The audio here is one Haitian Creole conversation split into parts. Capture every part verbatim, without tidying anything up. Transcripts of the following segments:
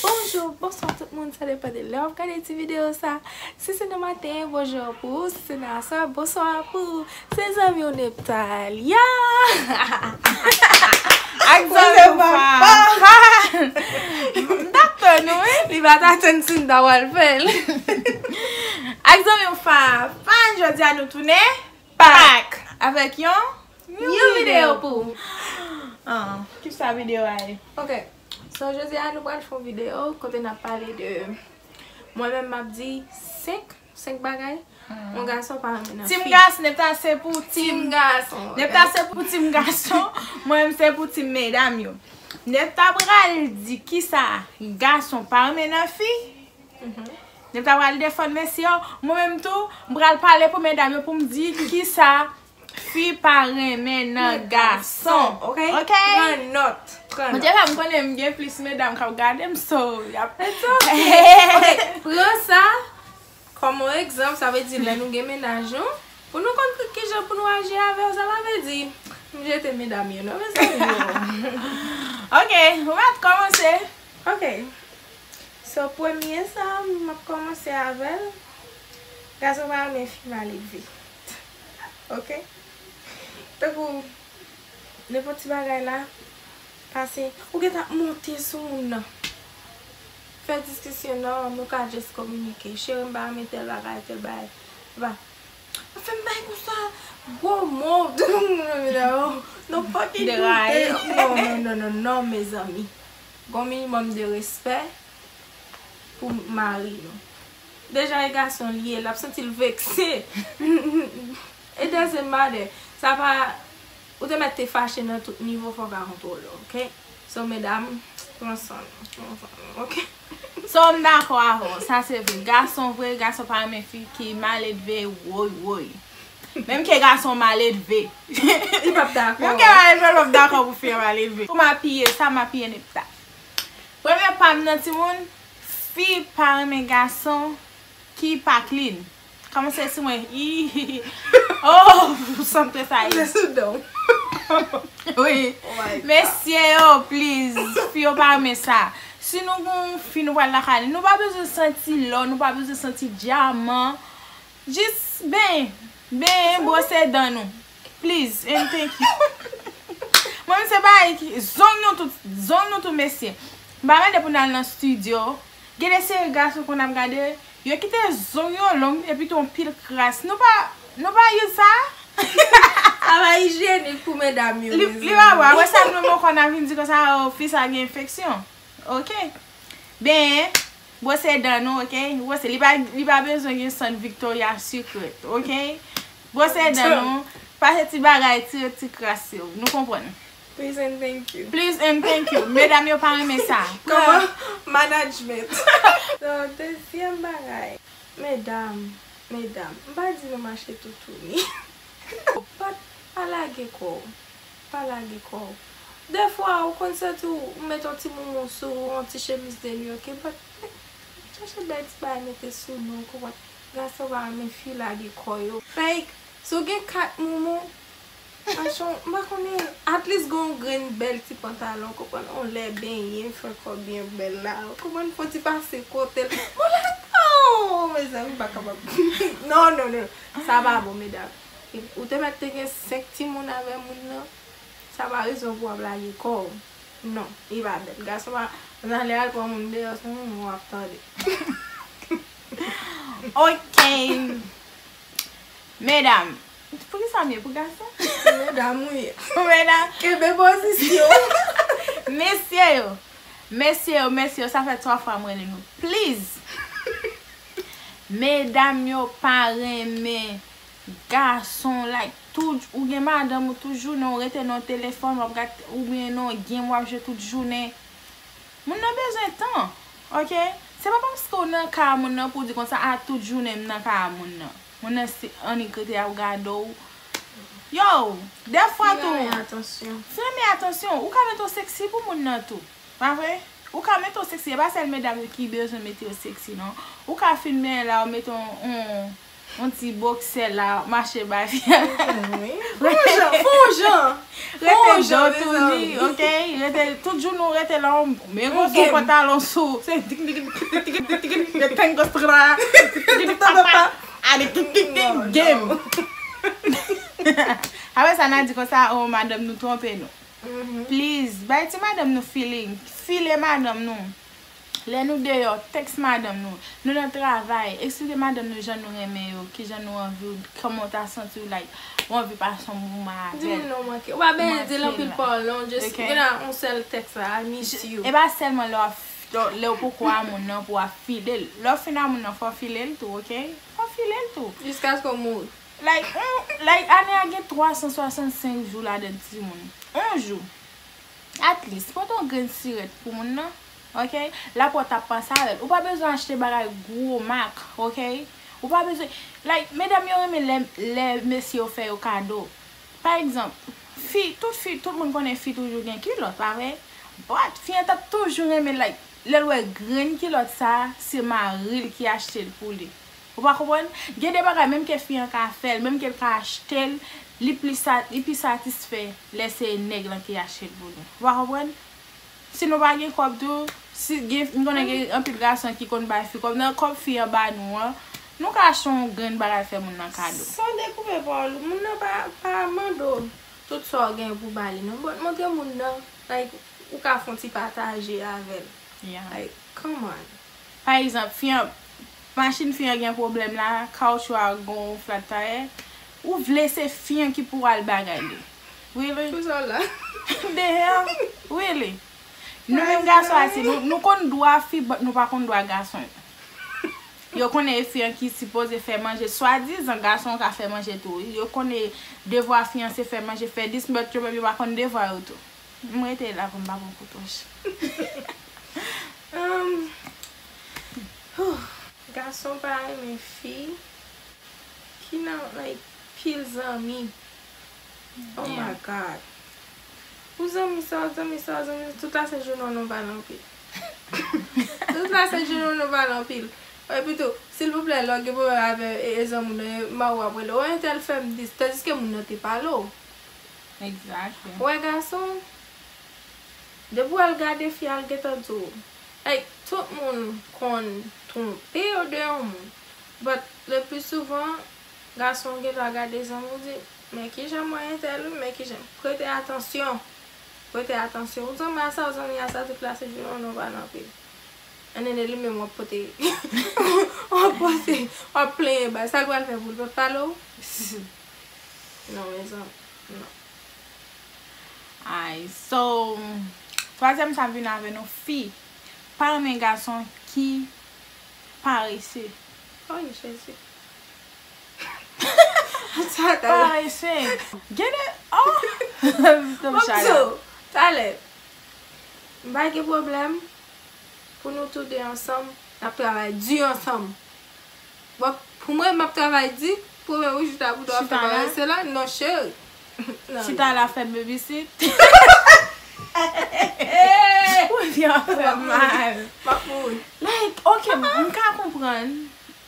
Bonjou, bonswa tout moun, sa depann de lè w ap gade ti videyo sa. Si se nan maten, bonjou pou ou, si se nan aswè, bonswa pou ou. Se zanmi w Neptalia. Ak zanmi w Fafa. M t ap tann ou, wi. Li pa t atann si m ta pral fè l. Ak zanmi w Fafa, jodi a nou tounen Pak avèk yon yon videyo pou ou. Ah, kisa videyo a ye? Ok. So, jodi a nou pral fè yon videyo kote n ap pale de, mwen menm m ap di senk, senk bagay yon gason pa renmen nan fi. Team gason, Nepta se pou team gason. Nepta se pou team gason. Mwen menm se pou team medam yo. Nepta pral di kisa gason pa renmen nan fi. Nepta pral defann mesye yo. Mwen menm tou, m pral pale pou medam yo pou m di kisa fi pa renmen nan gason. Ok? Ok? Pran nòt. Pran nòt. Deja m konnen m gen plis medam k ap gade m, so y ap... It's ok. Ok, pran sa kòm yon egzanp, sa vle di lè nou gen mennaj nou, pou nou konn ki, ki jan pou nou aji avè w, sa pa vle di m jete medam yo non, mezanmi. Ok, ou mèt kòmanse. Ok. So, premye sa, m ap kòmanse avè l. Gason pa renmen fi maledve. Ok? Tankou, nenpòt ti bagay la, pase, ou gentan ap monte sou moun nan. Fè diskisyon, non, nou ka just kominike. Cheri, m pa renmen tèl bagay, tèl bagay. Epa, ap fè m bay konsa, gwo mo. Non, fucking deraye. Non, non, non, non, non, mezanmi. Gon minimòm de respè pou mari nou. Deja e gason li ye, l ap santi l vekse. It doesn't matter. Sa pa, ou te mèt te fache nan tout nivo, fò w ka kontwole, ok? So, medam, pran san nou, pran san nou, ok? So, m dakò avè w, sa se vre. Gason vre, gason pa renmen fi ki maledve, woy, woy. Menm ke gason maledve. Li p ap dakò. Menm ke maledve, l p ap dakò pou fi an maledve. Pou m apiye sa, m apiye Nepta. Premye pa m nan timoun, fi pa renmen gason ki pa clean. Kòmanse sou mwen. Ih. Oh, santre sa ye. Wi. Oh my God. Mesye yo, please. Fi yo pa renmen sa. Si nou gon fi nou pral lakay li, nou pa bezwen santi lò, nou pa bezwen santi dyaman. Jis benyen, benyen, bwose dan nou. Please and thank you. Mwen, se bagay ki, zong nou tout, zong nou tout, mesye. M pa mande pou n al nan studio. Gen de seri gason konn ap gade, yo kite zong yo long, epi tou yon pil kras. Nou pa, nou pa use sa? Sa pa ijyenik pou medam yo, li, li pa bon. Apre sa, nou menm ankò, n a vin di konsa, oh, fi sa gen enfeksyon. Ok. Benyen, bwose dan nou, ok? Bwose, li pa, li pa bezwen gen sant Victoria's Secret, ok? Bwose dan nou, pase ti bagay, tire ti kras yo. Nou konprann? Please and thank you. Please and thank you. Medam yo pa renmen sa. Kòman? Management. So, dezyèm bagay. Medam, medam, m pa di nou mache toutouni. But pa lage kò w. Pa lage kò w. Dèfwa, ou konn santi w, ou met yon ti moumou sou ou, yon ti chemiz de nuit, ok, but chèche bèl ti bagay mete sou nou, ou konprann? Gason pa renmen fi lage kò yo. Like, si w gen kat moumou, Anchon, m pa konnen, at least gen yon grenn bèl ti pantalon, konprann, yon lè benyen, fè kò byen bèl la, konprann, fò ti pase kote l. Bon, la, oh, mezanmi, m pa kapab. Non, non, non, sa pa bon, medam. Ou te mèt te gen senk timoun avè moun nan, sa pa rezon pou w ap lage kò w. Non, li pa bèl. Gason pa, nan lè al pran moun deyò, se moun w ap tande. Ok. Medam, poukisa m ye pou gason? Medam ou ye. Medam. Kenbe pozisyon. Mesye yo. Mesye yo, mesye yo, sa fè twa fwa mwen rele nou. Please. Medam yo pa renmen gason, like, tout, ou gen madanm ou tout jounen, ou rete nan telefòn, w ap gad, oubyen nan game, w ap jwe tout jounen. Moun nan bezwen tan, ok? Se pa paske w nan kay a moun nan pou w di konsa, a, tout jounen m nan kay a moun nan. Moun nan se annik rete ap gade w. Yo, dèfwa tou. Fi renmen atansyon. Fi renmen atansyon. Ou ka mete w seksi pou moun nan tou. Pa vre? Ou ka mete w seksi. E pa sèl medam yo ki bezwen mete yo seksi, non. Ou ka fin benyen la, ou mete yon, yon, Yon ti boksè la, mache bay fè. Wi. Fon jan, fon jan. Rete do touni, ok? Rete, tout jounen w rete la, men gwo son pantalon sou. Se tik, tik, tik, tik, tik, tik, tik, le tango stra. Tik, tik, tik, tik, tik, game. Apre sa, n a di konsa, oh, madanm nou twonpe nou. Please, bay ti madanm nou feeling. File madanm nou. Lè nou deyò, tèks madanm nou. Nou nan travay, eksplike madanm nou jan nou renmen yo, kijan nou anvi w, kòman w ta santi w, like, ou anvi pase yon moman avè l. Di moun non manke. Ou pa bezwen di l anpil pawòl, non, just gen yon sèl tèks la, I miss you. E pa sèlman lè w ap f-, lè w poko a moun nan pou w ap file l. Lè w fin a moun nan, fò w file l tou, ok? Fò w file l tou. Jiskaske w mouri. Like, on, like, ane a gen twa san swasannsenk jou ladan l, timoun. On jou. At least, pote yon grenn sirèt pou moun nan, ok? L ap wè w t ap panse avè l. Ou pa bezwen achte bagay gwo mak, ok? Ou pa bezwen, like, medam yo renmen lè, lè mesye yo fè yo kado. Pa egzanp, fi, tout fi, tout moun konnen fi toujou gen kilòt, pa vre? But, fi an t ap toujou renmen, like, lè l wè grenn kilòt sa, se mari l ki achte l pou li. Ou pa konprann? Gen de bagay, menm ke fi an ka fè l, menm ke l ka achte l, li plis sa-, li pi satisfè lè se nèg lan ki achte l pou li. Ou pa konprann? Si nou pa gen kòb tou, si gen, m konnen gen anpil gason ki konn bay fi kòb, nan kòb fi an ba nou an, nou ka achte yon grenn bagay fè moun nan kado. San dekoupe pawòl ou, moun nan pa, pa mande w tout sa w gen pou ba li, non. But montre moun nan, like, ou ka fè yon ti pataje avè l. Yeah. Like, come on. Pa egzanp, fi an, machin fi an gen pwoblèm la, kawchou a gon flat tire. Ou vle se fi an ki pou al bagay li. Really? Pou sa w la. The hell? Really? Nou menm gason ayisyen, nou, nou konn dwa fi, but nou pa konn dwa gason. Yo konnen e fi an ki sipoze fè manje, swadizan gason an ka fè manje tou. Yo konnen devwa fi an se fè manje, fè dis, but yo menm yo pa konn devwa yo tou. M rete la pou m pa pran koutwòch. Um, huh. Gason pa renmen fi ki nan, like, pil zanmi. Oh my God. Ou zanmi sa, ou zanmi sa, ou zanmi sa, tout la se jounen w nou pale anpil. Tout la se jounen w nou pale anpil. Epi tou, silvouplè, lè w gen pwoblèm avè e, e zanmi w nan, e mari w ap rele w, entèl fè m dis, tandiske moun nan te pale w. Exactly. Ou wè gason, depi w al gade fi a, l gentan di w. Like, tout moun konn twonpe yo de yon moun. But, le pli souvan, gason gen dwa gade zanmi w di, men kijan mwen entèl wi, men kijan. Prete atansyon. Prete atansyon. Ou zanmi a sa, ou zanmi a sa, tout la se jounen w nou pale anpil. And then li menm w ap pote, w ap pote, w ap plenyen ba l. Sa l pral fè pou l pa pale w? Non, mezanmi, non. Ay, so, twazyèm sa m vin avè nou, fi pa renmen gason ki parese. Oh, Jezi. Sa ta parese. Gen de, oh! M ap di w, talè, m pa gen pwoblèm pou nou toude ansanm, n ap travay di ansanm. Bon, pou mwen, m ap travay di, pou mwen, ou chita pou w ap fè parese la, non, cheri. Non. Chita la fè babysit. Ou di ap fè mal. M ap mouri. Like, ok, m ka konprann.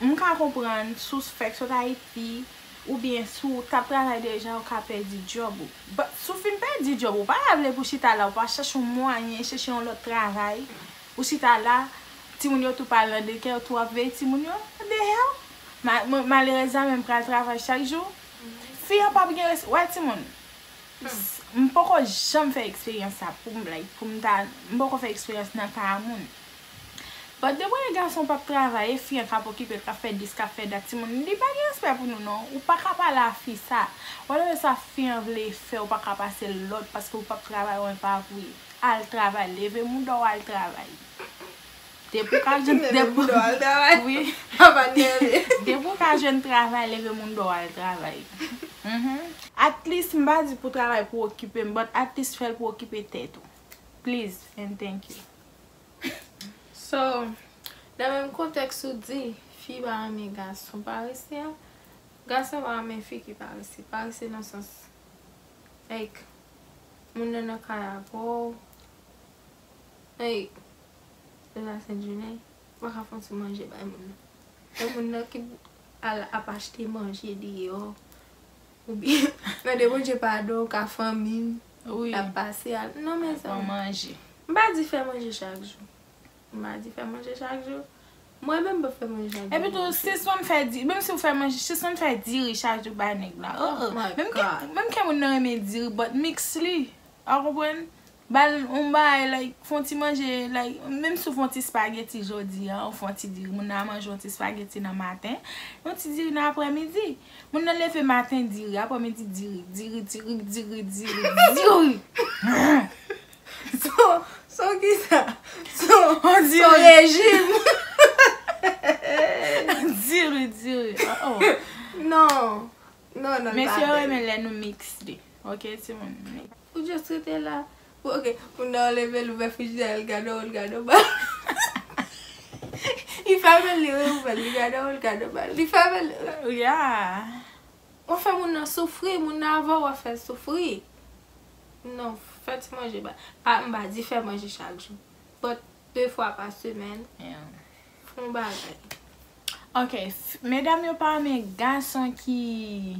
M ka konprann si w fèk sot Ayiti, oubyen si w t ap travay deja, ou ka pèdi djòb ou. But si w fin pèdi djòb ou, pa vle pou chita la, ou pa chèche yon mwayen, chèche yon lòt travay. Ou chita la, timoun yo tou pa nan dekè, ou tou ap veye timoun yo. What the hell? Ma-, ma-, malerèzman, men m pral travay chak jou. Fi an p ap gen res-, wè timoun. M poko janm fè eksperyans sa pou m, like, pou m ta, m poko fè eksperyans nan ka a moun. But depi w wè gason p ap travay, e fi an k ap okipe l, k ap fè dis, k ap fè dat, timoun, li pa gen respè pou nou, non. Ou pa ka pale a fi sa. Whatever sa fi an vle fè, ou pa ka pase l lòd paske ou p ap travay, ou pa vre. Al travay, leve mouda w al travay. Depi w ka jwenn, depi w ka jwenn, wi. Depi w ka jwenn travay, leve mouda w al travay. Mhm. At least, m pa di pou travay pou okipe m, but at least fè l pou okipe tèt ou. Please and thank you. So, nan menm kontèks ou di, fi pa renmen gason parese a, gason pa renmen fi ki parese. Parese nan sans, like, moun nan nan kay avè w, like, lè la sent jounen, ou pa ka fè yon ti manje bay moun nan. E moun nan ki, al ap achte manje deyò. Oubyen, mande Bondye padon, ka fanmi l, Wi. L ap pase al. Non, Pran mezanmi. Manje. M pa di fè manje chak jou. M pa di fè manje chak jou. Mwen menm, m pa fè manje chak jou. Epi tou, sispann fè diri. Menm si w fè manje, sispann fè diri chak jou bay nèg la. Oh, Oh oh. my Menm ke, God. menm ke moun nan renmen diri, but mix li. Ou konprann? Ba l yon bagay, like, fè yon ti manje, like, menm si w fè yon ti spaghetti jodi a, ou fè yon ti diri, moun nan manje yon ti spaghetti nan maten, yon ti diri nan aprèmidi. Moun nan leve maten diri, aprèmidi diri, diri, diri, diri, diri, diri. So, so kisa? So, On dirait. So rejim. Diri, diri. Oh, oh. Non. Non, non, Mesye pa yo bèl. Renmen lè nou mix li. Ok, timoun. Ou just rete la. Ou, ok, moun nan leve l ouvè frijidè, l gade w, l gade w ba. Li fèmen li, li ouvè l, li gade w, l gade w ba. Li fèmen li. Yeah. Ou fè moun nan soufri, moun nan avè w, w ap fè l soufri. Non, fè ti manje ba. Pa, m pa di fè manje chak jou. But de fwa pa semèn, Yeah. fè yon bagay. Ok, f- medam yo pa renmen gason ki,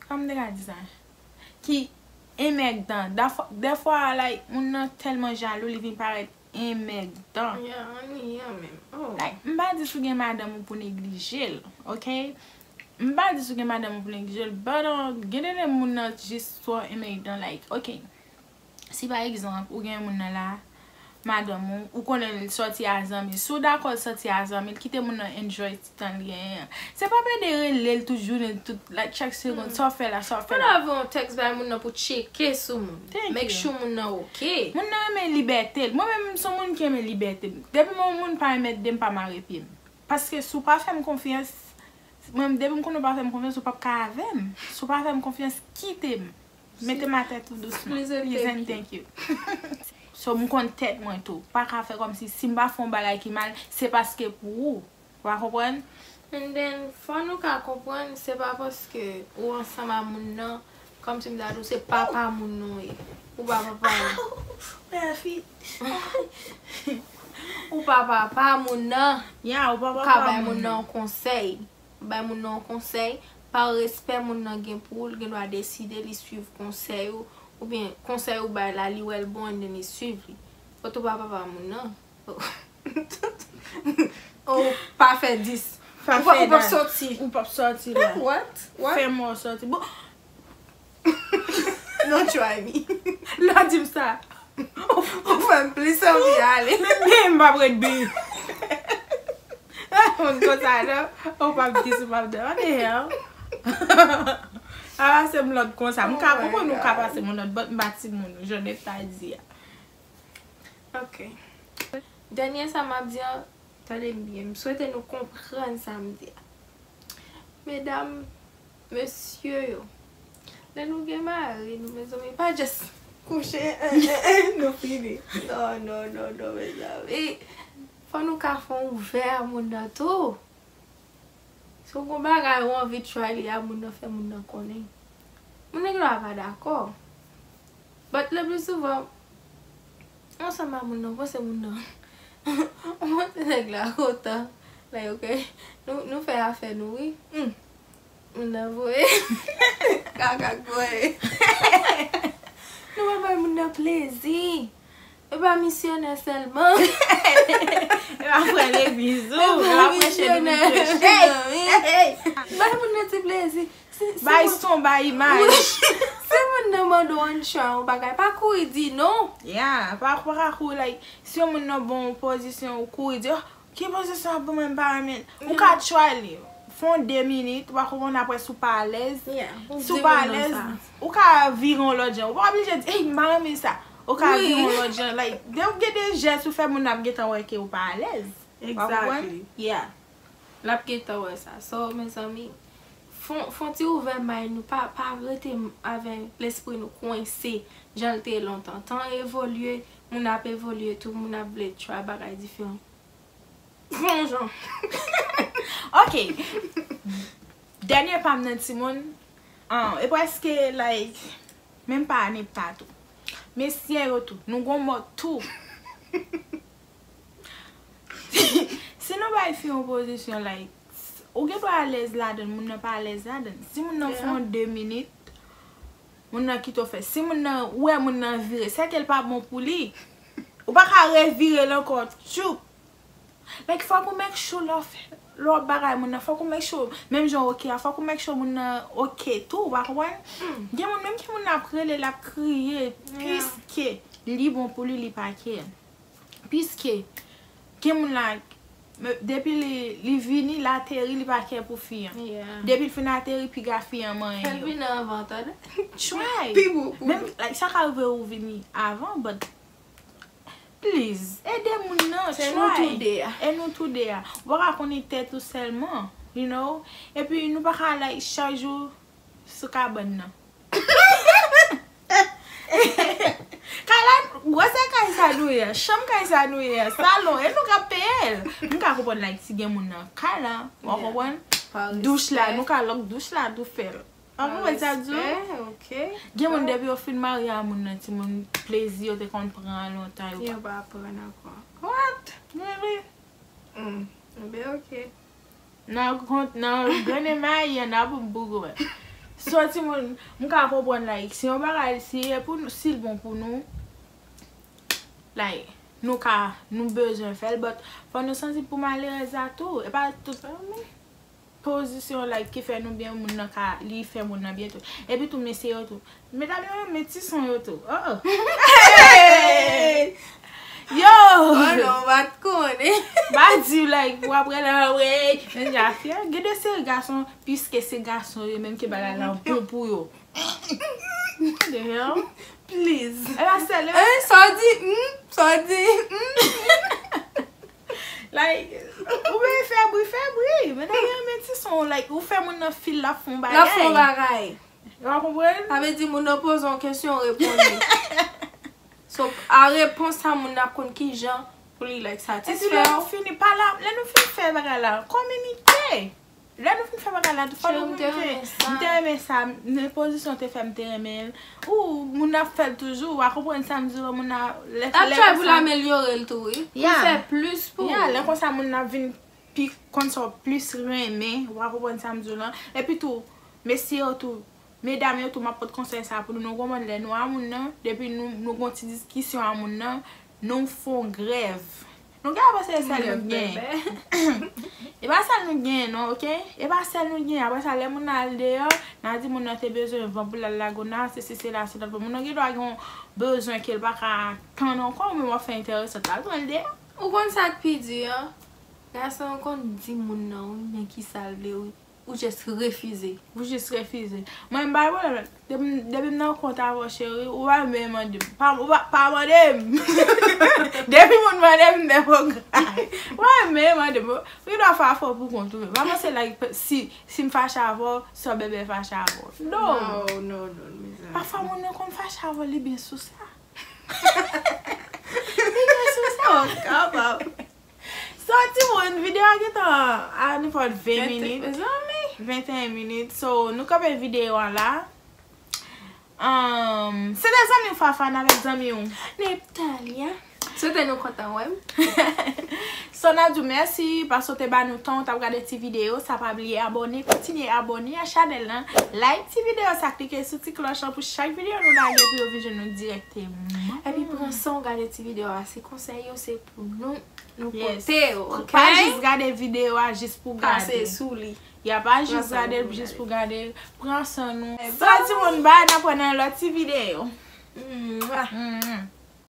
kòman m te ka di sa? Ki enmègdan. Dafwa- Dèfwa, like, moun nan tèlman jalou, li vin parèt enmègdan. Yeah, ann ye an menm. Oh. Like, m pa di si w gen madanm ou pou neglije l, ok? M pa di si w gen madanm ou pou neglije l, but uh, gen de lè moun nan jis twò enmègdan, like, ok. Si pa egzanp, ou gen moun nan la, madanm ou, ou konnen l sòti a zanmi l. Si w dakò l sòti a zanmi l, kite moun nan enjoy ti tan l genyen an. Se pa pede rele l tout jounen, tout, like, chak segonn, sa w fè la, sa w fè Fò la. lave yon tèks bay moun nan pou tcheke sou moun. Thank Make you. Sure moun nan ok. Moun nan renmen libète l. Mwen menm, m se yon moun ki renmen libète m. Depi yon moun pa renmen de m, pa mare pye m. Paske si w pa fè m konfyans, mwen, depi m konnen w pa fè m konfyans, ou p ap ka avè m. Si w pa fè m konfyans, kite m. Mete m atè tou dousman. Please and Please and thank thank you. So, m konn tèt mwen tou. Pa ka fè kòmsi si m pa fè yon bagay ki mal, se paske pou ou. Ou pa konprann? And then, fò nou ka konprann, se pa paske ou ansanm a moun nan, kòmsi m ta di w, se papa moun nan w ye. Ou pa papa moun. Mèfi. Ou pa papa moun nan. Ya, ou pa Ou papa ka bay moun moun nan nan. Yon konsèy. Bay moun nan yon konsèy. Pa respè moun nan gen pou ou, l gen dwa deside li swiv konsèy ou. Oubyen konsèy ou bay la, li wè l bon, and then li swiv li. But ou pa papa moun nan. Ou pa fè dis. Pa Ou pa- fè ou p ap dat. Sòti. Ou p ap sòti la. What? What? Fè mò sòti. Bon, Don't try me. Lè w di m sa, ou fè m plis anvi ale. Men m p ap ret byen. Moun konsa non, ou p ap di si w p ap di. What the hell? A pase m lòd konsa. M ka Oh my konprann ou ka God. Pase m lòd, but m pa timoun, jan nèg ta di a. Ok. Dènye sa m ap di an, tande m byen. M swete nou konprann sa m di a. Medam, mesye yo, lè nou gen mari, nou mezanmi, pa just kouche, nou fini. Non, non, non, non, mezanmi. Fò nou ka fè yon ouvè a moun nan tou. Si w gon bagay ou anvi try li a moun nan, fè moun nan konnen. Moun nan gen dwa pa dakò. But le plus souvent, ansanm a moun nan, panse moun nan. Ou panse nèg la kontan. Like, ok, nou, nou fè afè nou, wi. Hmm. Moun nan voye. Kaka voye. Nou pa bay moun nan plezi. E pa misyonè sèlman. E pa frè legliz ou, e pa preche nou preche. Bay moun nan ti plezi. Si, si Bay moun- son, bay imaj. Si moun nan mande w an try yon bagay, pa kouri di non. Ya, pa, pa ka kouri, like, si yon moun nan bon pozisyon, ou kouri di, oh, ki pozisyon ap ban mwen, m pa renmen l. Ou ka try li. Fè yon de minit, ou pa konprann, apre si w pa alèz. Yeah, ou Si w di pa moun nan alèz, sa. Ou ka vire yon lòt jan. Ou pa oblije di, ey, m pa renmen sa. Ou ka Wi. Vire yon lòt jan. Like, gen, gen de jès ou fè moun nan ap gentan wè ke ou pa alèz. Ou pa konprann? Exactly. Yeah. L ap gentan wè sa. So, mezanmi, fon, fon ti ouvè may nou. Pa, pa rete avè lespri nou kwense jan l te ye lontan. Tan evolye, moun ap evolye tou, moun ap vle try bagay diferan. Fon jan. Ok. Dènye pa m nan timoun. Ah, e prèske, like, menm pa ane pa tou. Mesye yo tou, nou gon mòd tou. Si nou bay fi yon pozisyon, like, Ou gen dwa alèz ladan l, moun nan pa alèz ladan l. Si moun nan fè yon de minit, moun nan kite w fè. Si moun nan, ou wè moun nan vire, sèke l pa bon pou li. Ou pa ka revire l ankò, tchoup. Like, fòk ou make sure lè w fè, lè w ap bagay moun nan, fòk ou make sure, menm jan w oke a, fòk ou make sure moun nan oke tou, ou pa konprann? Gen moun, menm ke moun nan ap rele, l ap kriye, piske li bon pou li, li pa care. Piske gen moun la, depi li, li vini, l ateri, li pa care pou fi an. Depi l fin ateri, piga fi an manyen yo. Fè l vini anvan, tande. Try. Pi bon pou menm, like, sa ka rive ou vini avan, but please, ede moun nan, try. Se nou tou de a. E nou tou de a. Ou pa ka konnen tèt ou sèlman, you know? Epi nou pa ka, like, chak jou sou kabann nan. Kay la, gwosè kay sa nou ye a, chanm kay sa nou ye a, salon, e nou k ap peye l. M ka konprann, like, si gen moun nan kay la, w a konprann? Douch la, nou ka lòk douch la tou fè l. Ou konprann sa m di w? Gen moun depi yo fin marye a moun nan, timoun, plezi yo te konn pran an lontan, yo pa pran ankò. What? Really? Mm. Enben, ok. Nan kont, nan grannen mayi an, nan pou m bougou. So, timoun, m ka konprann, like, si yon bagay, si e pou nou, si l bon pou nou, like, nou ka, nou bezwen fè l, but fò nou sansib pou malerèz la tou. E pa tout pozisyon, like, ki fè nou byen, moun nan ka, li fè moun nan byen tou. Epi tou, mesye yo tou. Medam yo renmen ti son yo tou. Oh, oh. Yo! Oh non, m pa t konnen. M pa di w, like, w ap rele, wey, men afè. Gen de seri gason, piske se gason yo menm ke bagay la bon pou yo. What the hell? Please. E pa sèl yo. Hein, sa w di? Hmm? Sa w di? Hmm? Like, ou vle fè bri, fè bri. Men nan gen men ti son, like, ou fè moun nan feel l ap fè yon bagay. L ap fè yon bagay. Ou konprann? Sa vle di moun nan poze yon kesyon, reponn li. So, a repons sa moun nan ap konn kijan pou li, like, satisfè w. Epi lè nou fini pale, lè nou fin fè bagay la, kominike. Lè nou fin fè bagay la, fò nou kominike. M te renmen sa. M te renmen sa. Men pozisyon te fè m te renmen l. Ou, moun nan ap fè l toujou, w a konprann sa m di w, moun nan lè, ap try pou l amelyore l tou, wi. Pou l fè plis pou ou. Ya, lè konsa moun nan vin pi konn sa w plis renmen, w a konprann sa m di w lan. Epi tou, mesye yo tou, medam yo tou, m ap pot konsèy sa pou nou, nou konprann lè nou a moun nan, depi nou, nou gon ti diskisyon a moun nan, nou fon grèv. Nou gen apre se sèl nou gen. E pa sèl nou gen non, ok? E pa sèl nou gen. Apre sa, lè moun nan al deyò, n a di moun nan te bezwen van pou l al lago nan, se si, se la, se lòt. Moun nan gen dwa gen yon bezwen ke l pa ka tann ankò, ou menm w ap fè enteresan, al pran l deyò. Ou konn sa k pi di an? Gason an konn di moun nan, wi, men kisa l vle, wi. Ou just refize. Ou just refize. Mwen, m pa gen pwoblèm. Depi, depi m nan kont avè w, cheri, ou pa menm mande m. Pa, ou pa, pa mande m. Depi moun mande m, m depo gay. Ou pa menm mande m. Ou gen dwa fè afè w pou kont ou. Pa panse, like, si, si m fache avè w, sè Bèbè fache avè w. No. No, no, no, mezanmi. Pafwa, moun nan konn fache avè w, li byen sou sa. Li byen sou sa. Oh, kapab. So, timoun, videyo a gentan a nenpòt ven minit. Mezanmi. Venteyen minit. So, nou kanpe videyo a la. Um, se te zanmi w Fafane avèk zanmi w Neptalia. Swete nou kontan wè m. So, n ap di w mèsi paske w te ba nou tan w t ap gade ti videyo sa. Pa bliye abòne, kontinye abòne a chanèl lan. Like ti videyo sa, klike sou ti klòch lan pou chak videyo nou lage pou yo vin jwenn nou dirèkteman. Epi pran san w gade ti videyo a. Se konsèy yo, se pou nou. Nou pote yo, ok? Pa jis gade videyo a jis pou gade. Pase sou li. Ya, pa jis gade l jis pou gade. Pran san nou. Sa timoun, bay, n ap wè nan lòt ti videyo. Mwa.